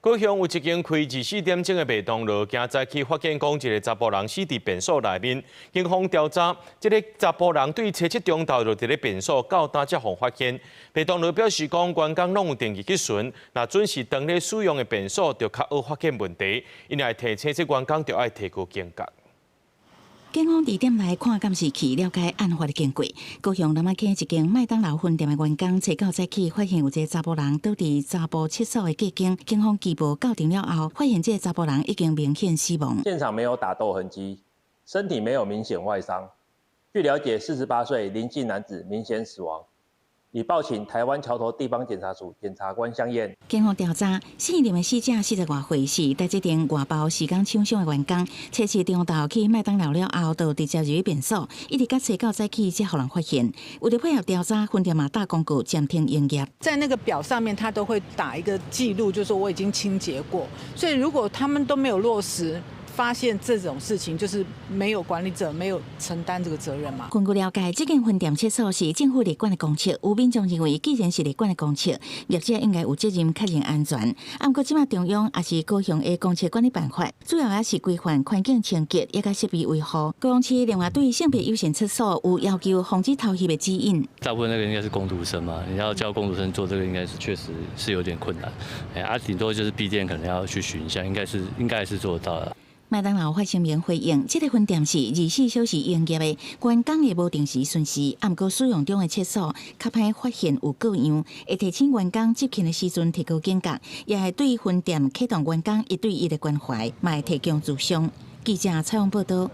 高雄有一間開24點鐘的麥當勞，今早起發現講一个查埔人死佇便所內面。警方調查，這个查埔人對初七中晝就佇咧便所，到今才予發現。麥當勞表示講，員工攏有定期去巡，若準時當咧使用的便所，就較好發現問題。𪜶會提醒這員工著愛提高警覺。警方佇店內看監視器，了解案發的經過。高雄南仔坑一間麥當勞分店的員工，初九早起發現有一个查埔人倒佇查埔廁所的隔間。警方羈步到場了後，發現這个查埔人已經明顯死亡。現場沒有打鬥痕跡，身體沒有明顯外傷。據了解，48歲林姓男子明顯死亡。已報請臺灣橋頭地方檢察署檢察官相驗。警方調查，姓林的死者40外歲，是台這間外包時工廠商的員工。初七中晝去麥當勞了後，就直接入去便所，一直到初九早起才予人發現。為著配合調查，分店嘛打公告暫停營業。在那個表上面，他都會打一個記錄，就是說我已經清潔過。所以如果他們都沒有落實，發現這種事情，就是沒有管理者沒有承擔這個責任嘛。根據了解，這間分店廁所是政府列管的公廁，有民眾認為，既然是列管的公廁，業者應該有責任確認安全。啊，毋過這馬中央抑是高雄的公廁管理辦法，主要也是規範環境清潔，以及設備維護。高雄市另外對性別友善廁所有要求防止偷翕的指引。大部分那個應該是工讀生嘛，你要叫工讀生做這個，應該是確實是有點困難。欸，啊，頂多就是閉店可能要去巡一下，應該是做得到的。麥當勞發聲明回應：這个分店是24小時營業的，員工會無定時巡視，啊，毋過使用中的廁所較歹發現有過樣，會提醒員工執勤的時陣提高警覺，也會對分店啟動員工一對一的關懷，嘛會提供諮商。記者採訪報道。